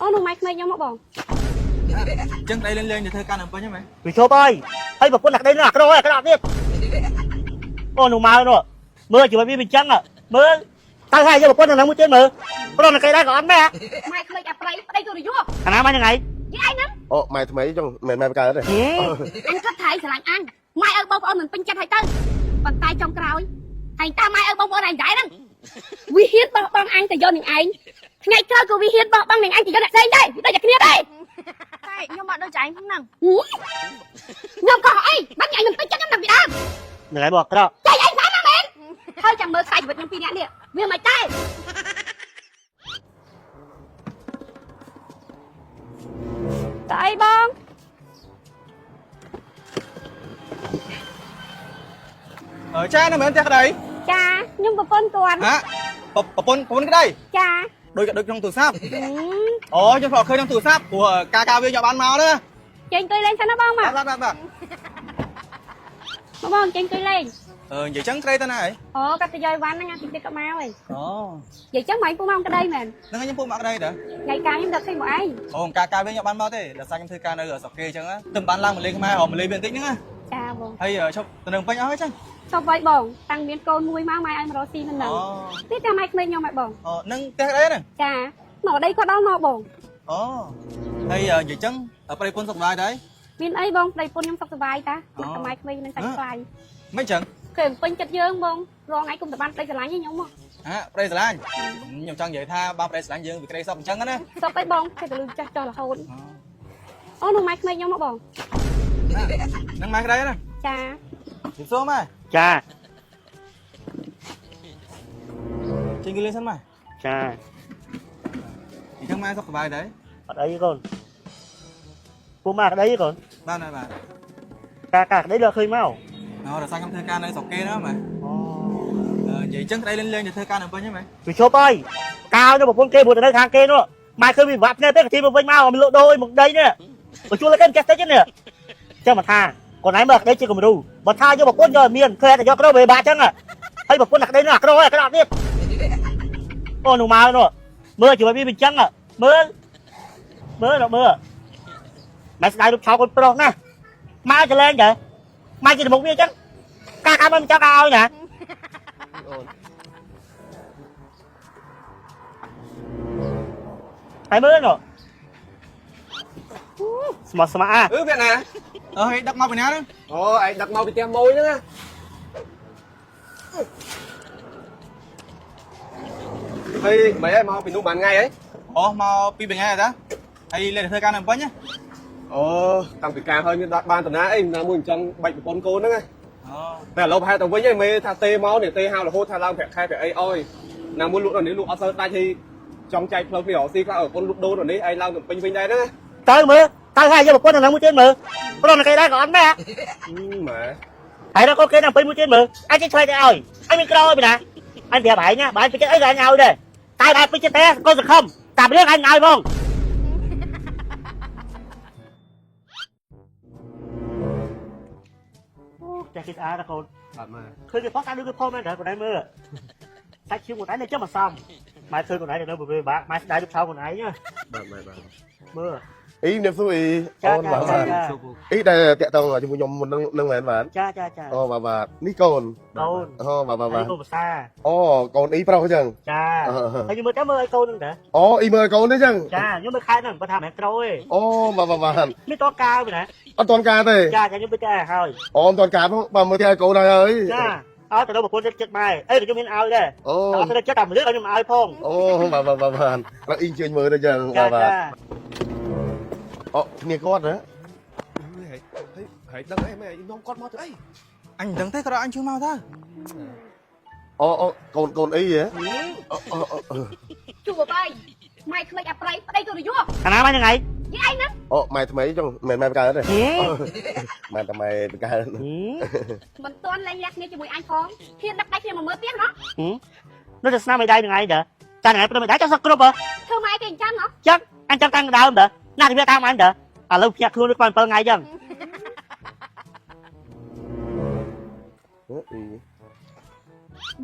អូនោះម៉ែក្មេកខ្ញុំមកបង អញ្ចឹងប្តីលេងលេងទៅធ្វើការនៅពេញហ្នឹងមែន វាឈប់ហើយហើយប្រពន្ធអាក្តីនោះអាក្រហើយអាក្រក់ទៀតអូនោះមកនោះមើលជីវិតវាវាអញ្ចឹងមើលទៅហើយយកប្រពន្ធនៅហ្នឹងមួយទៀតមើលប្រពន្ធគេដែរក៏អត់ដែរ ម៉ែក្មេកអាប្រៃប្តីទុរយស អាណាមកហ្នឹងឯង យីឯងហ្នឹង អូម៉ែថ្មីចុងមិនមែនម៉ែបង្កើតទេ អញគិតថាឯងស្រឡាញ់អញម៉ែឪបងប្អូនមិនពេញចិត្តហើយទៅប៉ុន្តែចុងក្រោយឯងតាមម៉ែឪបងប្អូនឯងដែរហ្នឹងវាហ៊ានបោះបង់អញទៅយកនឹងឯងថ្ងៃក្រោយក៏វាហ៊ានបោះបង់នឹងឯងទៅយកអ្នកផ្សេងដែរវាដូចតែគ្នាដែរ តែខ្ញុំអត់ដូចចៃហ្នឹង ខ្ញុំក៏អីបាញ់ឯងមិនពេញចិត្តខ្ញុំតាំងពីដើម ហ្នឹងឯងបងអាក្រក់ ចៃឯងស្អាតណាស់មែនហើយចាំមើលខ្សែជីវិតខ្ញុំពីរនាក់នេះវាមិនដែរតើអីបង អឺចានៅមែនផ្ទះក្តី ចាខ្ញុំប្រពន្ធគាត់ ហាប្រពន្ធប្រពន្ធក្តី ចា ដូចដូចក្នុងទូរស័ព្ទអូខ្ញុំធ្លាប់ឃើញក្នុងទូរស័ព្ទព្រោះការការវាយកបានមកណា ចេញអង្គុយលេងសិនណាបងមក បាទបាទបាទ មកបងចេញអង្គុយលេង អឺនិយាយចឹងក្តីទៅណាអី អូកាត់ទៅយកអីវ៉ាន់ហ្នឹងណាតិចទៀតក៏មកហើយ អូ និយាយចឹងមកឯងពូមកក្តីមែន ហ្នឹងខ្ញុំពុកមកក្តីតើ ថ្ងៃកាលខ្ញុំដល់ឃើញមកឯង អូការការវាយកបានមកទេដោយសារខ្ញុំធ្វើការនៅស្រុកគេចឹងទៅបានឡើងមកលេងខ្មែររមលេងវាបន្តិចហ្នឹងណា ចាបង ហើយឈប់ទៅនឹងពេញអស់ហើយចឹង ចប់ហើយបងតាំងមានកូនមួយមកម៉ែឲ្យមករកស៊ីមិនដឹងទៀតចាំម៉ែក្មេកខ្ញុំឲ្យបង អូនឹងផ្ទះក្តីហ្នឹង ចាមកដីគាត់ដល់មកបង អូហើយនិយាយចឹងប្តីប្រពន្ធសុខសប្បាយដែរ មានអីបងប្តីពុនខ្ញុំសុខសប្បាយតាមកតែម៉ែក្មេកនឹងសាច់ខ្លាយ មិនចឹង គេពេញចិត្តយើងបងរងឯងគុំតែបានប្តីស្រឡាញ់ឯងខ្ញុំមក ហាប្តីស្រឡាញ់ខ្ញុំចង់និយាយថាបើប្តីស្រឡាញ់យើងវាក្តីសុខអញ្ចឹងណា សុខអីបងគេទៅលឺចាស់ចោះរហូតអូនោះម៉ែក្មេកខ្ញុំមកបង ហ្នឹងម៉ែក្តីណា ចា ជិះសួរម៉ែ ចា ចេញគេលេងសិនម៉ែ ចា អញ្ចឹងម៉ែសុខសប្បាយដែរ អត់អីកូនពូមកក្តីកូន បាទបាទបាទ កាកាក្តីលើឃើញមក ណ៎រសារខ្ញុំធ្វើការនៅស្រុកគេណាម៉ែ អូ និយាយចឹងក្តីលេងលេងទៅធ្វើការនៅពេញហ្នឹងម៉ែ វាឈប់ហើយកាលនោះប្រពន្ធគេព្រោះទៅនៅខាងគេនោះម៉ែឃើញវាបាក់ភ្នែកទេក៏ជិះមកវិញមកមិនលក់ដូរអីមកដីនេះបើជួលគេមិនចេះតិចនេះចាំមកថាកូនឯងមើលក្តីជាគំរូបើថាយកប្រពន្ធយកឲ្យមានឃើញតែយកក្រវាបាក់ចឹងហើយប្រពន្ធអាក្តីនោះអាក្រហើយអាក្រក់ទៀតអូនោះមកនោះមើលជីវិតវាវាចឹងមើលមើលដល់មើលម៉ែស្ដាយរូបឆោកូនប្រុសណាម៉ែចលែងចើម៉ែជាមុខវាចឹងកាកាមិនចង់ឲ្យណា អូន ហើយមើលនោះស្មោះស្ម័គ្រ អឺវាណាអើយដឹកមកពីណាហ្នឹង អូឯងដឹកមកពីផ្ទះម៉ួយហ្នឹងណាហើយមិនអីមកពីនោះបានថ្ងៃហី អូមកពីថ្ងៃតាហើយលេងទៅធ្វើការនៅពេញណា អូតាំងពីការហើយមានដល់បានតាណាអីណាមួយអញ្ចឹងបាច់ប្រពន្ធកូនហ្នឹងណា អូ តែឥឡូវប្រហែលទៅវិញហីមេថាទេមកនេះទេហៅរហូតថាឡើងប្រាក់ខែប្រាក់អីអើយណាមួយលក់ដល់នេះលក់អត់សូវដាច់ហីចង់ចែកផ្លូវគ្នារកស៊ីខ្លះឲ្យប្រពន្ធលក់ដូរដល់នេះឯងឡើងទៅពេញវិញដែរណា ទៅមើលទៅហើយយកប្រពន្ធនៅហ្នឹងមួយទៀតមើលប្រពន្ធគេដែរក៏អត់ដែរ ម៉ែ ហើយដល់កូនគេនៅពេញមួយទៀតមើលអញចេះឆ្លើយទៅឲ្យអញមានក្រឲ្យពីណាអញប្រាប់ឯងណាបើអញពេញចិត្តអីក៏អញឲ្យដែរតែបើពេញចិត្តទេកូនសង្ឃឹមតាមរឿងអញឲ្យហ្មងអូតែគេស្អាតណាកូន បាទម៉ែ ឃើញគេផុសតាមដូចគេផុសមែនតើកូនឯងមើលសាច់ឈាមខ្លួនឯងនៅចាំអសមម៉ែឃើញខ្លួនឯងនៅពិបាកម៉ែស្ដាយរូបឆោខ្លួនឯងណា បាទម៉ែបាទ មើល អីអ្នកសួរអី ចា អូនបាទ ចា បាទ ចា អីដែលតាក់តងជាមួយខ្ញុំមុននឹងនឹងមែនបាទ ចាចាចា អូបាទបាទនេះកូនក ូន អូបាទបាទបាទ ហើយកូនភាសា អូកូនអីប្រុសអញ្ចឹង ចាហើយខ្ញុំមើលតែមើលឲ្យកូនហ្នឹងតា អូអីមើលកូនទេអញ្ចឹង ចាខ្ញុំមើលខែហ្នឹងបើថាមិនមែនត្រូទេ អូបាទបាទបាទ មានតកាវណា អត់ទាន់ការទេ ចាចាខ្ញុំទៅតែហើយ អូអត់ទាន់ការផងបាទមើលទីឲ្យកូនហើយហើយ ចាឲ្យទៅដល់ប្រពន្ធចិត្តចិត្តម៉ែអីក៏ខ្ញុំមានឲ្យដែរ អូ អត់ទៅចិត្តតែមួយលើកឲ្យខ្ញុំឲ្យផង អូបាទបាទបាទបាទឥឡូវអ៊ីអញ្ជើញមើលទៅអញ្ចឹង ចា បាទបាទ ចា អូគ្នាគាត់ហ៎ ហើយហើយដឹងអីម៉ែនាំគាត់មកទៅអី អញមិនដឹងទេក៏អញជួយមកតា អូអូកូនកូនអីហ៎អូអូអូ ជួបអីម៉ែក្មេកអាប្រៃប្តីទុរយស អាណាមកហ្នឹងឯង យីឯងហ្នឹង អូម៉ែថ្មីចុងមិនមែនម៉ែបង្កើតទេម៉ែតែម៉ែបង្កើត មិនទាន់លែងលះគ្នាជាមួយអញផងហ៊ានដឹកដៃគ្នាមកមើលទៀតណោះ នៅតែស្នាមឯដៃហ្នឹងឯងតើចាហ្នឹងឯងព្រមឯដៃចង់សឹកគ្រប់ហ៎ ធ្វើម៉ែគេអញ្ចឹងហ៎ ចឹងអញចាំតាំងដើមតើណាស់វាតាមអញតើឥឡូវភ្ញាក់ខ្លួនដូច7ថ្ងៃចឹង អី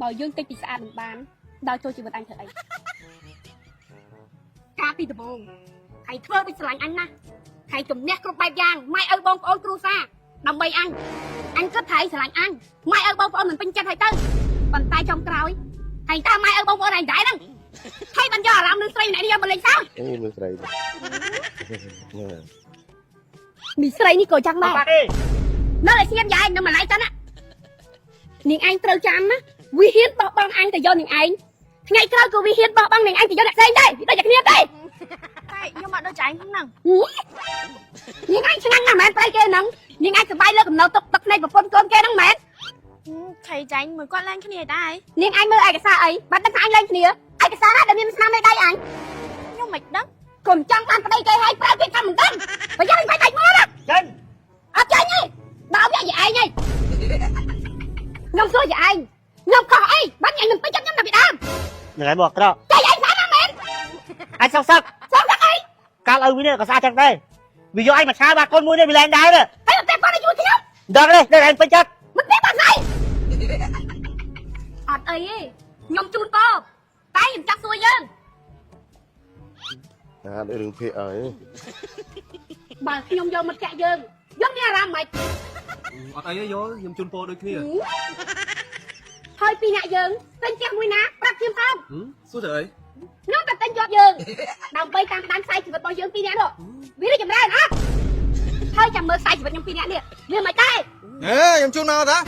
បើយើងតិចពីស្អាតមិនបានដល់ចូលជីវិតអញធ្វើអីកាលពីដំបូង ហើយធ្វើដូចស្រឡាញ់អញណាស់ហើយជំនះគ្រប់បែបយ៉ាងម៉ែឪបងប្អូនគ្រួសារដើម្បីអញអញគិតថាឯងស្រឡាញ់អញម៉ែឪបងប្អូនមិនពេញចិត្តហើយទៅប៉ុន្តែចុងក្រោយហើយតើម៉ែឪបងប្អូនឯងដែរហ្នឹងហើយបានយកអារម្មណ៍នឹងស្រីម្នាក់នេះយកមកលេងសើច អេមើលស្រី មីស្រីនេះក៏ចឹងដែរ បាក់ទេ នៅឲ្យស្ងៀមយាយនៅម្លាយទៅណានាងឯងត្រូវចាំណាវាហ៊ានបោះបង់អញទៅយកនាងឯងថ្ងៃក្រោយក៏វាហ៊ានបោះបង់នាងឯងទៅយកអ្នកផ្សេងដែរវាដូចតែគ្នាទេ តែខ្ញុំអត់ដូចឯងហ្នឹង នាងឯងឆ្ងាញ់ណាស់មែនប្រៃគេហ្នឹងនាងឯងសប្បាយលើកំណត់ទុកទឹកភ្នែកប្រពន្ធកូនគេហ្នឹងមែន ខៃចាញ់មួយគាត់ឡើងគ្នាដែរ នាងឯងមើលឯកសារអីបាត់ដឹងថាអញលែងគ្នាឯកសារណាដែលមានស្នាមមេដៃអញ ខ្ញុំមិនដឹង កុំចង់បានប្តីគេហើយប្រើគេថាមិនដឹងបើយ៉ាងបាយដាច់មកណា ចេញ អត់ចាញ់ទេដល់វាយឯងហីខ្ញុំសួរយាយឯងខ្ញុំខុសអីបាត់ញ៉ៃមិនពេញចិត្តខ្ញុំណាពីដើម ហ្នឹងហើយមកក្រក់ ចៃឯងស្អាតណាស់មែន អញសងសឹក សងសឹកអី កាលឪវានេះក៏ស្អាតចឹងដែរវាយកឯងមកឆាបាកូនមួយនេះវាលែងដែរ ហើយមិនទេគាត់ឲ្យជួយខ្ញុំ ដឹងទេដឹងឯងពេញចិត្ត មិនទេបាត់ស្អីអត់អីទេខ្ញុំជូនពរតែខ្ញុំចង់សួរយើង អារឿងភេកអើយ បើខ្ញុំយកមិត្តភក្តិយើងយើងមានអារម្មណ៍ម៉េច អត់អីទេយកខ្ញុំជូនពរដូចគ្នា ហើយពីរអ្នកយើងទិញផ្ទះមួយណាប្រាប់ខ្ញុំផង សួរទៅអី ខ្ញុំតែទិញជាប់យើងដើម្បីតាមដានខ្សែជីវិតរបស់យើងពីរអ្នកនោះវារីកចម្រើនអត់ហើយចាំមើលខ្សែជីវិតខ្ញុំពីរអ្នកនេះវាមិនដែរ ហេខ្ញុំជូនមកតា